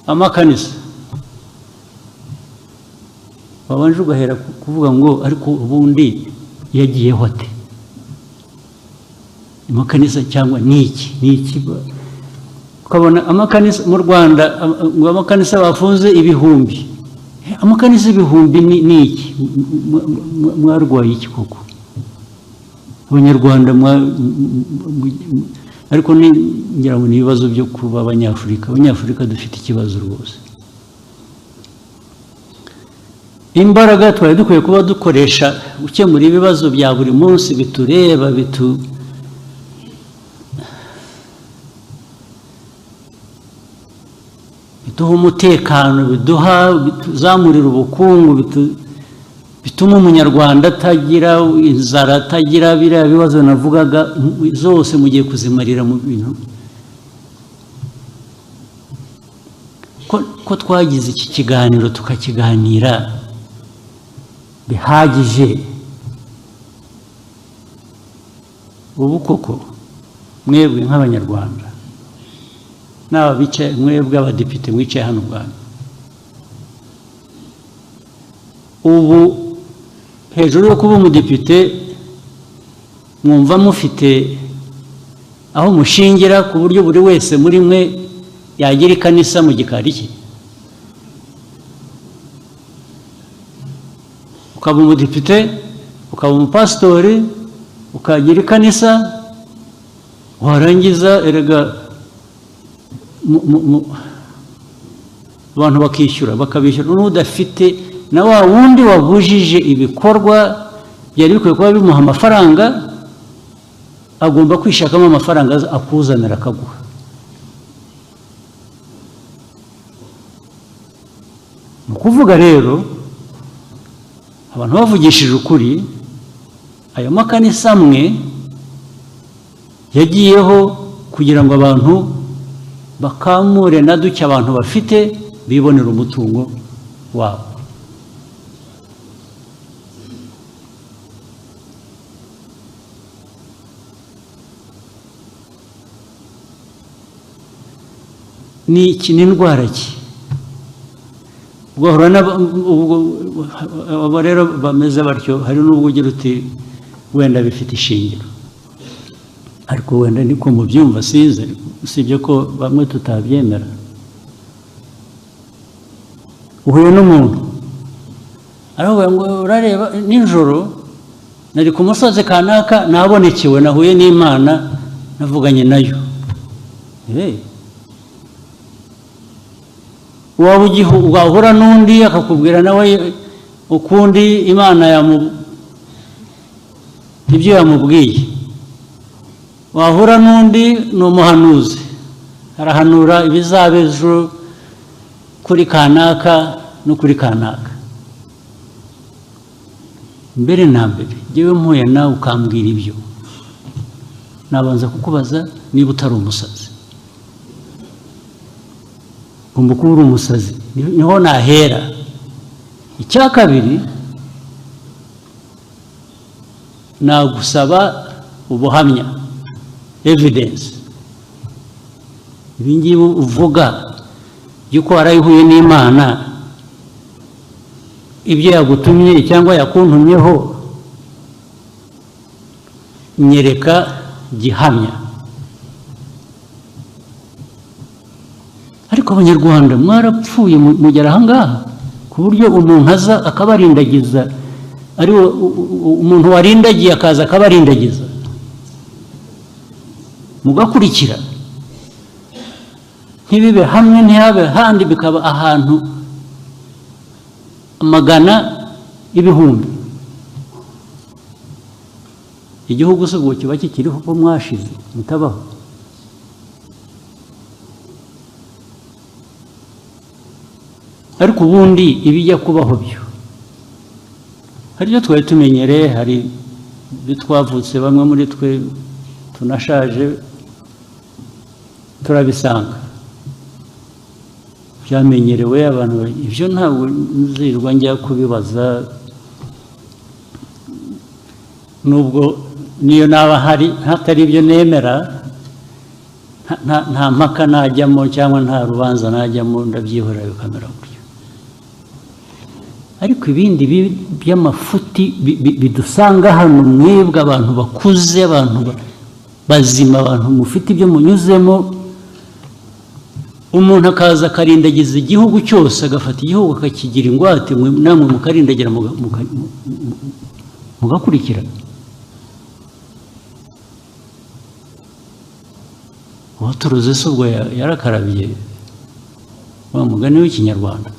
Amakanisa wabanje ugahera kuvuga ngo ariko ubundi yagiyeho ate amakanisa, cyangwa niki niki? Ukabona amakanisa mu Rwanda, ngo amakanisa bafunze ibihumbi, amakanisa ibihumbi ni iki? Mwarwaye iki koko Abanyarwanda? Ariko ngira ngo ni ibibazo byo kuba Abanyafurika. Abanyafurika dufite ikibazo rwose. Imbaraga twari dukwiye kuba dukoresha gukemura ibibazo bya buri munsi bitureba, biduha umutekano, biduha, bituzamurira ubukungu, bituma Umunyarwanda atagira inzara, atagira biriya bibazo navugaga zose, mugiye kuzimarira mu bintu. Ko twagize iki kiganiro, tukakiganira bihagije, ubu koko mwebwe nk'Abanyarwanda n'aba bicaye, mwebwe abadepite mwicaye hano ubwanyu, ubu hejuru yo kuba umudepite, mwumva mufite aho mushingira ku buryo buri wese muri mwe yagira ikanisa mu gikari cye? Ukaba umudepite, ukaba umupasitori, ukagira ikanisa, warangiza erega abantu bakishyura, bakabishyura n'udafite, na wa wundi wabujije ibikorwa byari bikwiye kuba bimuha amafaranga, agomba kwishakamo amafaranga akuzanira, akaguha. Ni ukuvuga rero, abantu bavugishije ukuri, ayo makanisa amwe yagiyeho kugira ngo abantu bakamure na duke abantu bafite, bibonera umutungo wabo. Ni iki? Ni indwara ki? Ugahura ubwo abo rero bameze batyo, hari n'ubwo ugira uti wenda bifite ishingiro, ariko wenda niko mubyumva, sinzi, usibye ko bamwe tutabyemera. Uhuye n'umuntu aravuga ngo urareba, nijoro nari ku musozi kanaka, nabonekewe, nahuye n'Imana, navuganye nayo. Waba wahura n'undi akakubwira nawe ukundi Imana ibyo yamubwiye. Wahura n'undi ni umuhanuzi, arahanura ibizaba ejo kuri kanaka no kuri kanaka. Mbere na mbere, njyewe mpuye nawe ukambwira ibyo, nabanza kukubaza niba utari umusazi. Ugomba kuba uri umusazi, niho nahera. Icya kabiri, nagusaba ubuhamya, evidence. Ibi ngibi uvuga by'uko warayihuye n'Imana, ibyo yagutumye cyangwa yakuntumyeho, nyereka gihamya. Ariko Abanyarwanda mwarapfuye, mugera ahangaha ku buryo umuntu aza akabarindagiza, ari umuntu warindagiye akaza akabarindagiza, mugakurikira, ntibibe hamwe, ntihabe handi, bikaba ahantu amagana, ibihumbi. Igihugu se ubwo kiba kikiriho ko mwashize mutabaho? Ariko ubundi ibijya kubaho byo, hari ibyo twari tumenyereye, hari ibyo twavutse, bamwe muri twe tunashaje turabisanga byamenyerewe abantu. Ibyo ntabwo nzirirwa njya kubibaza, nubwo niyo naba hari hatari ibyo nemera. Nta mpaka najyamo cyangwa nta rubanza najyamo, ndabyihorera bikamera gutyo. Ariko ibindi by'amafuti bidusanga hano, mwebwe abantu bakuze, abantu bazima, abantu mufite ibyo munyuzemo, umuntu akaza akarindagiza igihugu cyose, agafata igihugu akakigira ingwate, namwe mukarindagira mugakurikira. Uwaturuze se ubwo yarakarabiye wa mugani w'Ikinyarwanda.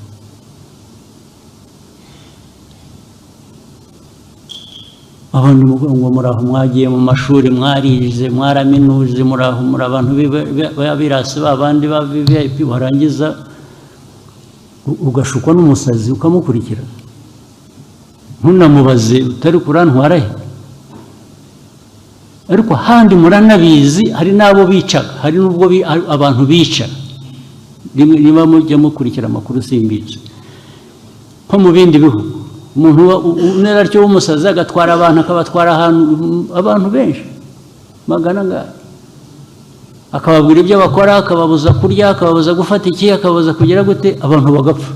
Abantu ngo muraho mwagiye mu mashuri, mwarize, mwaraminuje, muraho muri abantu b'abirasi babandi ba VIP, warangiza ugashukwa n'umusazi ukamukurikira, ntunamubaze utari kurantwara he. Ariko handi muranabizi, hari n'abo bicaga, hari n'ubwo abantu bica, niba mujya mukurikira amakuru simbizi, nko mu bindi bihugu umuntu unera atyo w'umusazi agatwara abantu, akabatwara ahantu abantu benshi magana angahe, akababwira ibyo bakora, akababuza kurya, akababuza gufata iki, akababuza kugira gute, abantu bagapfa.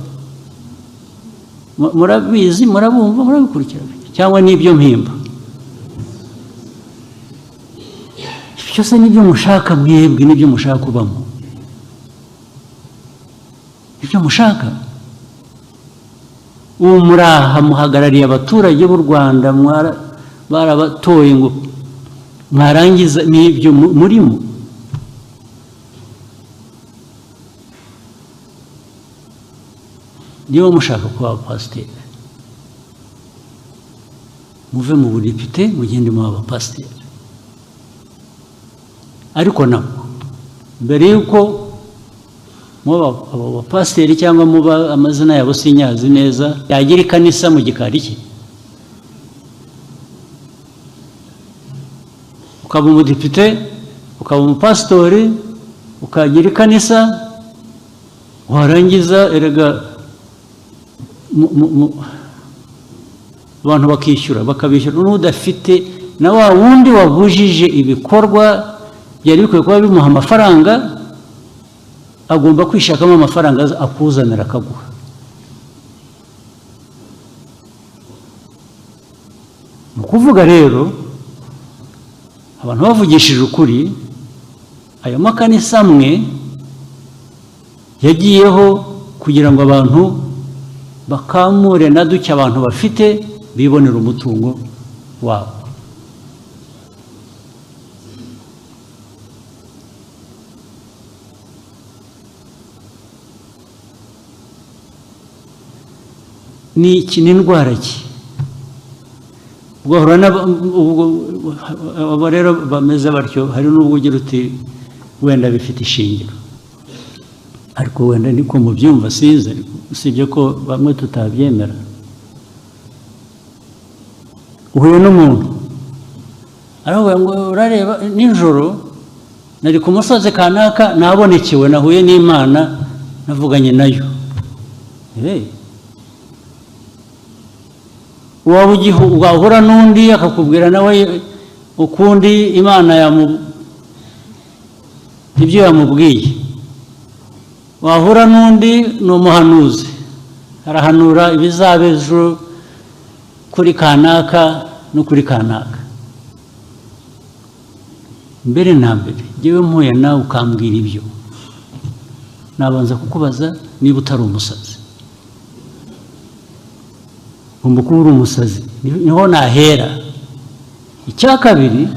Murabizi, murabumva, murabikurikira, cyangwa n'ibyo mpimba byose nibyo mushaka mwebwe, nibyo mushaka kubamo, ibyo mushaka. Ubu muraha muhagarariye abaturage b'u Rwanda, barabatoye ngo mwarangiza n'ibyo murimo. Niba mushaka kuba abapasiteri, muve mu budepite mugende muba abapasiteri. Ariko nabwo mbere y'uko muba abo bapasiteri cyangwa muba amazina yabo sinyazi neza, yagira ikanisa mu gikari cye, ukaba umudepite, ukaba umupasitori, ukagira ikanisa, warangiza erega abantu bakishyura, bakabishyura n'udafite na wa wundi wabujije ibikorwa byari bikwiye kuba bimuha amafaranga, agomba kwishakamo amafaranga akuzanira akaguha. Mu kuvuga rero abantu bavugishije ukuri, ayo makanisa amwe yagiyeho kugira ngo abantu bakamure na duke abantu bafite, bibonera umutungo wabo. Ni iki? Ni indwara ki? Ugahura abo rero bameze batyo, hari n'ubwo ugira uti wenda bifite ishingiro, ariko wenda niko mubyumva, sinzi, usibye ko bamwe tutabyemera. Uhuye n'umuntu aravuga ngo urareba nijoro nari ku musozi kanaka, nabonekewe, nahuye n'Imana, navuganye nayo. Waba wahura n'undi akakubwira nawe ukundi Imana ibyo yamubwiye. Wahura n'undi ni umuhanuzi, arahanura ibizaba ejo kuri kanaka no kuri kanaka. Mbere na mbere jyewe mpuye nawe ukambwira ibyo, nabanza kukubaza niba utari umusazi. Ugomba kuba uri umusazi, niho nahera. Icya kabiri,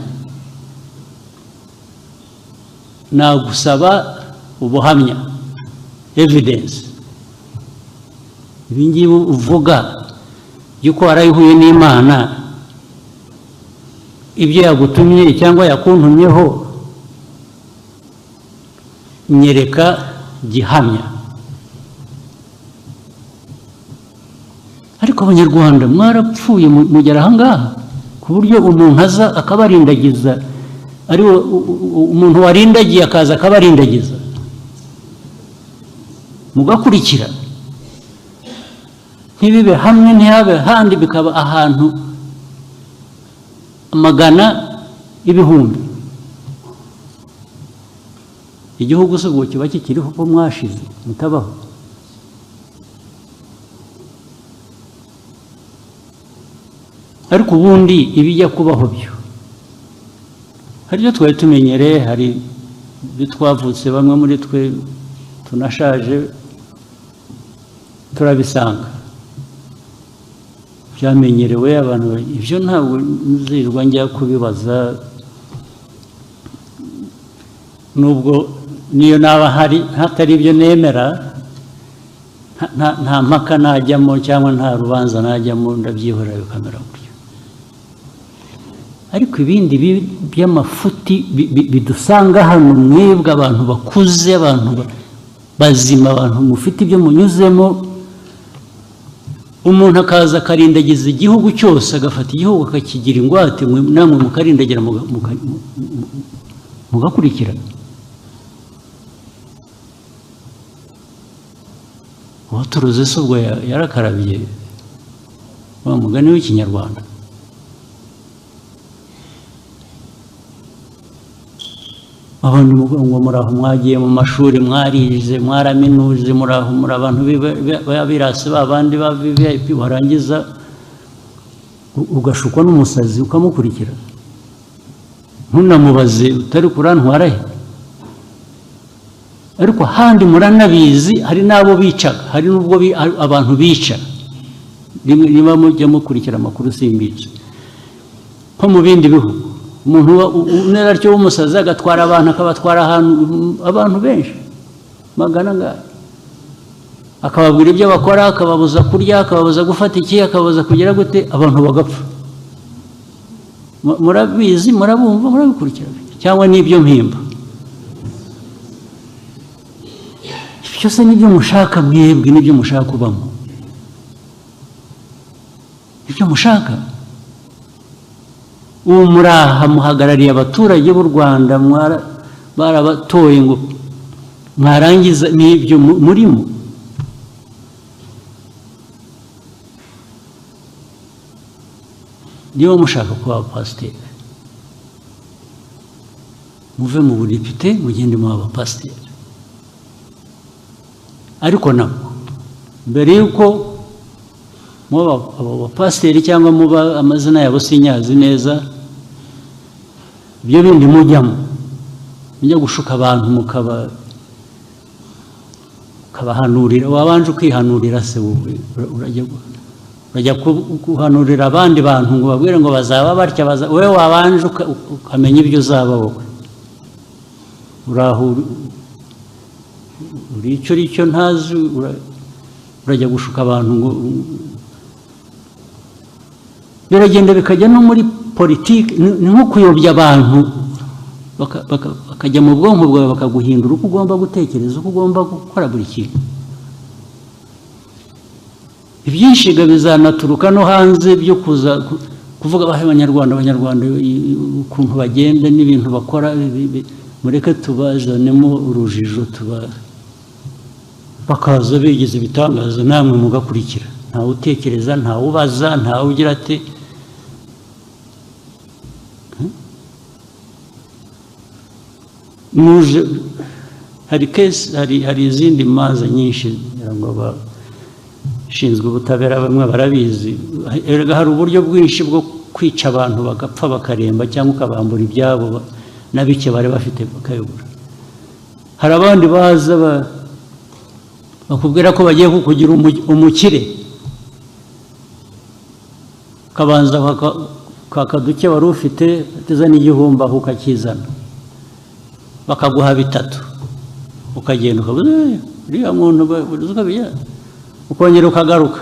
nagusaba ubuhamya, evidence. Ibi ngibi uvuga yuko warayihuye n'Imana, ibyo yagutumye cyangwa yakuntumyeho, nyereka gihamya. Ariko Abanyarwanda mwarapfuye mugera aha ngaha, ku buryo umuntu aza akabarindagiza, ari umuntu warindagiye akaza akabarindagiza, mugakurikira. Ntibibe hamwe, ntihabe handi, bikaba ahantu amagana ibihumbi. Igihugu se ubwo kiba kikiriho ko mwashize mutabaho? Ariko ubundi ibijya kubaho byo hari ibyo twari tumenyereye, hari ibyo twavutse, bamwe muri twe tunashaje turabisanga byamenyerewe abantu. Ibyo ntabwo nzirwa njya kubibaza, nubwo niyo naba hari hatari ibyo nemera, nta mpaka najyamo cyangwa nta rubanza najyamo, ndabyihorera bikamera gutyo. Ariko ibindi by'amafuti bidusanga hano, mwebwe abantu bakuze, abantu bazima, abantu mufite ibyo munyuzemo, umuntu akaza akarindagiza igihugu cyose, agafata igihugu akakigira ingwate, namwe mukarindagira mugakurikira. Uwaturuze se ubwo yarakarabiye wa mugani w'Ikinyarwanda. Abantu ngo muraho mwagiye mu mashuri, mwarize, mwaraminuje, muraho muri abantu b'abirasi babandi ba VIP, warangiza ugashukwa n'umusazi ukamukurikira, ntunamubaze utari kurantwara he. Ariko handi muranabizi, hari n'abo bicaga, hari n'ubwo abantu bica, niba mujya mukurikira amakuru simbica, nko mu bindi bihugu umuntu uneraryo w'umusazi agatwara abantu, akabatwara ahantu abantu benshi magana angahe, akababwira ibyo bakora, akababuza kurya, akababuza gufata iki, akababuza kugira gute, abantu bagapfa. Murabizi, murabumva, murabikurikira, cyangwa n'ibyo mpimba byose nibyo mushaka mwebwe, nibyo mushaka kubamo, ibyo mushaka. Ubu muraha muhagarariye abaturage b'u Rwanda, barabatoye ngo mwarangiza n'ibyo murimo. Niba mushaka kuba abapasiteri, muve mu budepite mugende muba abapasiteri. Ariko nabwo mbere y'uko muba abapasiteri cyangwa muba amazina yabo sinyazi neza, ibyo bindi mujyamo mujya gushuka abantu mukabahanurira, wabanje ukihanurira se wowe, urajya guhanurira abandi bantu ngo babwire ngo bazaba batya, wowe wabanje ukamenya ibyo uzaba wowe. Uraho uri icyo uri cyo ntazi, urajya gushuka abantu ngo biragenda bikajya no muri politiki, ni nko kuyobya abantu bakajya mu bwonko bwawe, bakaguhindura uko ugomba gutekereza, uko ugomba gukora buri kintu. Ibyinshi bizanaturuka no hanze byo kuza kuvuga abanyarwanda, abanyarwanda ukuntu bagenda n'ibintu bakora, mureke tubazanemo urujijo, bakaza bigize ibitangaza, namwe mugakurikira. Ntawe utekereza, ntawe ubaza, ntawe ugira ati muje. Hari case, hari izindi manza nyinshi ngira ngo abashinzwe ubutabera bamwe barabizi. Hari uburyo bwinshi bwo kwica abantu bagapfa bakaremba, cyangwa ukabambura ibyabo na bike bari bafite bakayobora. Hari abandi baza bakubwira ko bagiye kukugira umukire, ukabanza kakaduke wari ufite ateza n'igihumbi aho ukakizana, bakaguha bitatu, ukagenda ukabuze uriya muntu ukongera ukagaruka.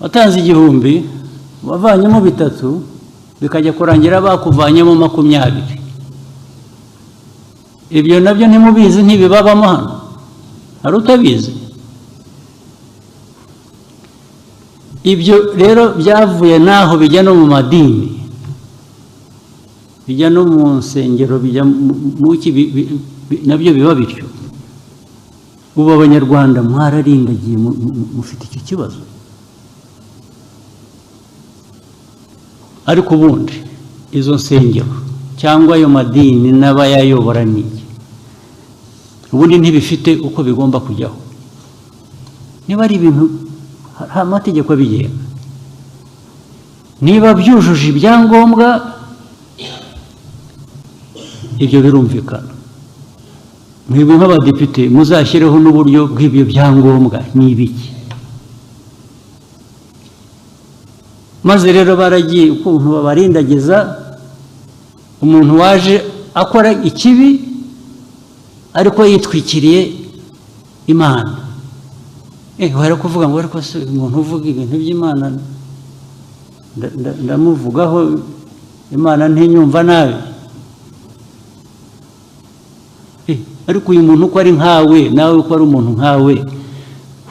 Watanze igihumbi, wavanyemo bitatu, bikajya kurangira bakuvanyemo 20. Ibyo nabyo ntimubizi, ntibibabamo hano, hari utabizi? Ibyo rero byavuye naho bijya no mu madini, bijya no mu nsengero, bijya mu nabyo biba bityo. Ubu abanyarwanda mwararindagiye, mufite icyo kibazo. Ariko ubundi izo nsengero cyangwa ayo madini n'abayayobora ni iki? Ubundi ntibifite uko bigomba kujyaho. Niba ari ibintu, hari amategeko abigenga. Niba byujuje ibyangombwa, ibyo birumvikana. Mwebwe nk'abadepite muzashyireho n'uburyo bw'ibyo byangombwa ni ibiki. Maze rero baragiye ukuntu babarindagiza umuntu waje akora ikibi ariko yitwikiriye Imana. Wari kuvuga ngo ariko se umuntu uvuga ibintu by'Imana ndamuvugaho Imana ntinyumva nabi. Ariko uyu muntu uko ari nkawe, nawe uko ari umuntu nkawe,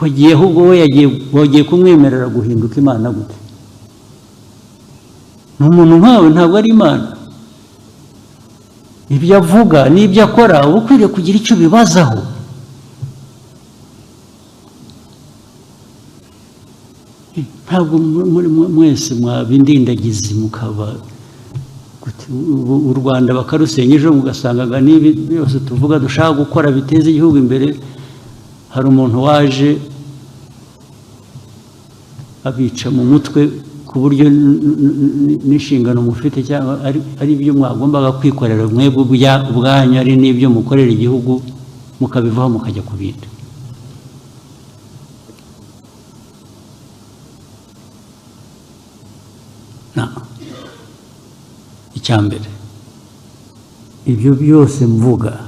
wagiye ahubwo we wagiye kumwemerera guhinduka Imana gute? Ni umuntu nkawe, ntabwo ari Imana. Ibyo avuga n'ibyo akora uba ukwiriye kugira icyo ubibazaho. Ntabwo muri mwese mwabindindagizi mukaba u Rwanda bakarusenya ejo mugasangaga n'ibi byose tuvuga dushaka gukora biteza igihugu imbere. Hari umuntu waje abica mu mutwe ku buryo n'inshingano mufite cyangwa ari ibyo mwagombaga kwikorera mwebwe ubwanyu, ari n'ibyo mukorera igihugu, mukabivaho mukajya ku bindi. Icya mbere, ibyo byose mvuga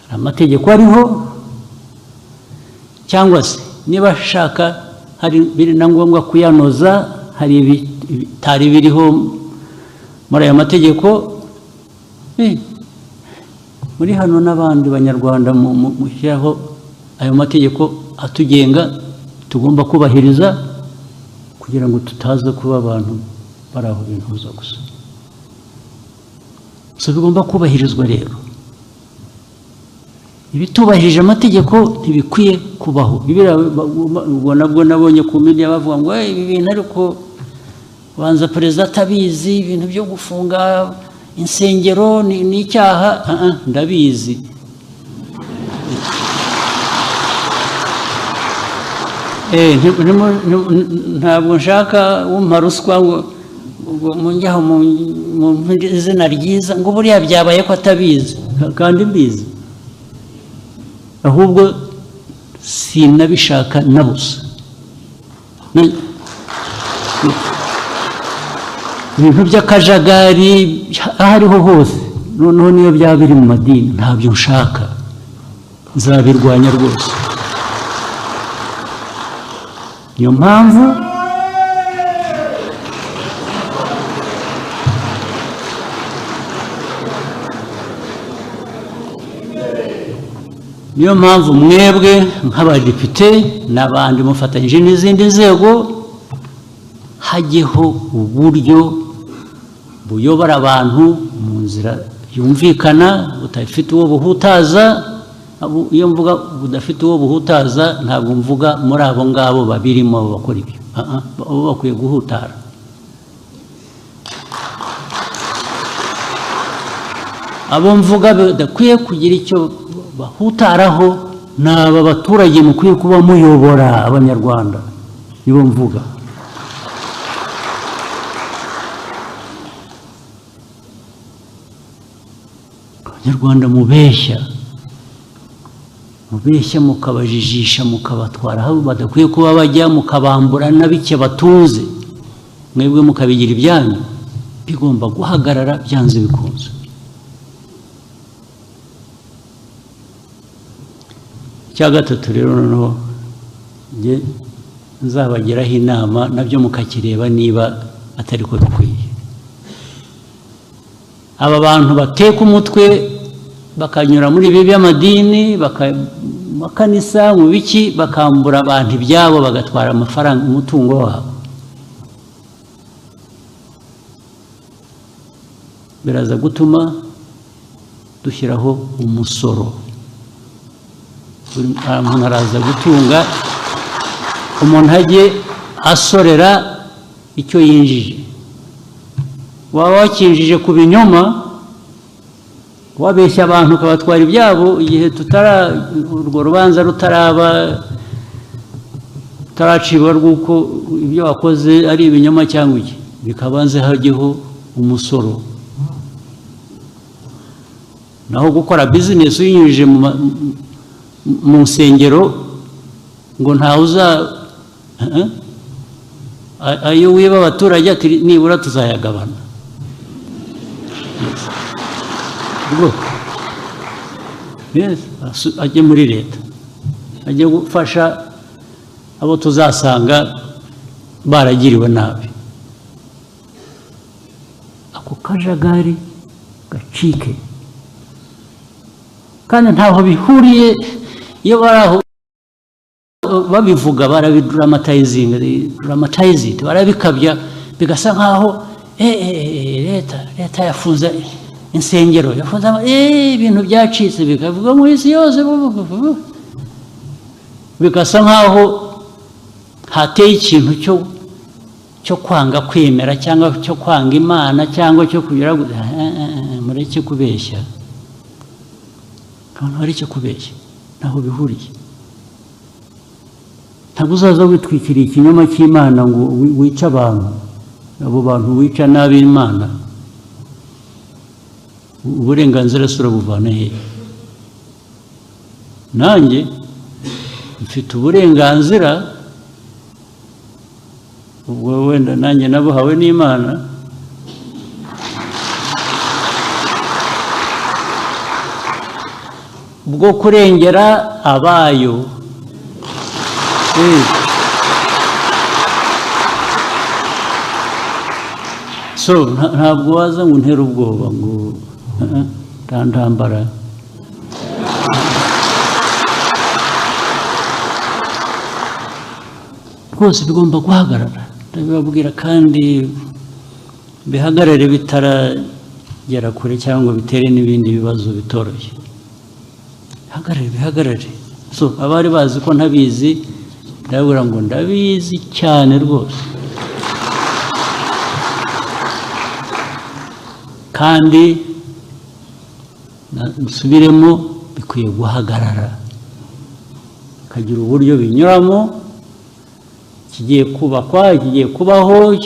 hari amategeko ariho, cyangwa se niba ashaka hari biri na ngombwa kuyanoza, hari ibitari biriho muri aya mategeko. Muri hano n'abandi banyarwanda mushyiraho ayo mategeko atugenga tugomba kubahiriza kugira ngo tutaza kuba abantu bari aho bintuza gusa. So bigomba kubahirizwa rero. Ibitubahirije amategeko ntibikwiye kubaho. Ubwo nabwo nabonye ku media bavuga ngo ibi bintu ariko banza perezida atabizi, ibintu byo gufunga insengero ni icyaha. Ndabizi. Ntabwo nshaka umpa ruswa ngo munjyaho mu izina ryiza ngo buriya byabaye ko atabizi, kandi mbizi. Ahubwo sinabishaka na busa. Ibintu by'akajagari aho ariho hose, noneho niyo byaba biri mu madini, ntabyo nshaka, nzabirwanya rwose. Niyo mpamvu mwebwe nk'abadepite n'abandi mufatanyije n'izindi nzego, hajyeho uburyo buyobora abantu mu nzira yumvikana, budafite uwo buhutaza. Iyo mvuga budafite uwo buhutaza, ntabwo mvuga muri abo ngabo babirimo bakora ibyo. Abo bakwiye guhutara. Abo mvuga badakwiye kugira icyo bahutaraho ni aba baturage mukwiye kuba muyobora abanyarwanda, nibo mvuga. Abanyarwanda mubeshya mukabajijisha, mukabatwara aho badakwiye kuba bajya, mukabambura na bike batunze, mwebwe mukabigira ibyanyu, bigomba guhagarara byanze bikunze. Icya gatatu rero noneho njye nzabagiraho inama, nabyo mukakireba niba atari ko bikwiye. Aba bantu bateka umutwe bakanyura muri ibi by'amadini, makanisa, mu biki, bakambura abantu ibyabo, bagatwara amafaranga, umutungo wabo, biraza gutuma dushyiraho umusoro. Buri muntu araza gutunga, umuntu ajye asorera icyo yinjije. Waba wakinjije ku binyoma, wabeshya abantu ukabatwara ibyabo, igihe tutara urwo rubanza rutaraba, rutaracibwa rw'uko ibyo wakoze ari ibinyoma cyangwa iki, bikabanze hajyeho umusoro. Naho gukora bizinesi uyinyujije mu nsengero ngo ntawe uza ayo wiba abaturage ati nibura tuzayagabana. Ajye muri leta, ajye gufasha abo tuzasanga baragiriwe nabi. Ako kajagari gacike, kandi ntaho bihuriye. Iyo bari aho babivuga barabidramatizinga, dramatize it, barabikabya bigasa nkaho leta yafunze insengero, yafunze ibintu byacitse, bikavuga mu isi yose, bigasa nkaho hateye ikintu cyo kwanga kwemera cyangwa cyo kwanga Imana cyangwa cyo kugira mureke kubeshya. Abantu bareke kubeshya, ntaho bihuriye. Ntabwo uzaza witwikiriye ikinyoma cy'Imana ngo wice abantu, abo bantu wica n'ab'Imana. Uburenganzira se urabuvana hehe? Nanjye mfite uburenganzira, ubwo wenda nanjye nabuhawe n'Imana, bwo kurengera abayo. So ntabwo waza ngo untere ubwoba ngo ntambara. Rwose bigomba guhagarara, ndabibabwira, kandi bihagarare bitaragera kure cyangwa bitere n'ibindi bibazo bitoroshye. Bihagarare, bihagarare. So abari bazi ko ntabizi, ndababwira ngo ndabizi cyane rwose, kandi nsubiremo, bikwiye guhagarara, bikagira uburyo binyuramo, kigiye kubakwa, kigiye kubaho,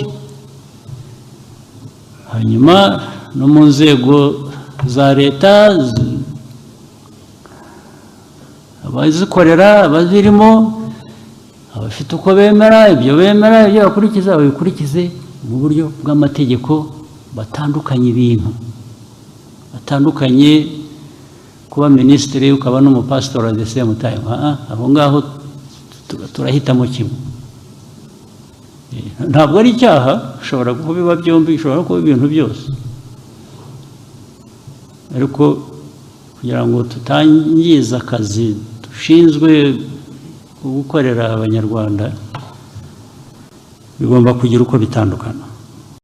hanyuma no mu nzego za leta, abazikorera, abazirimo, abafite uko bemera, ibyo bemera, ibyo bakurikiza, babikurikize mu buryo bw'amategeko, batandukanye ibintu, batandukanye kuba minisitiri ukaba n'umupasitori at the same time. Aho ngaho turahitamo kimwe. Ntabwo ari icyaha, ushobora kubiba byombi, ushobora kuba ibintu byose, ariko kugira ngo tutangiza akazi dushinzwe gukorera Abanyarwanda, bigomba kugira uko bitandukana.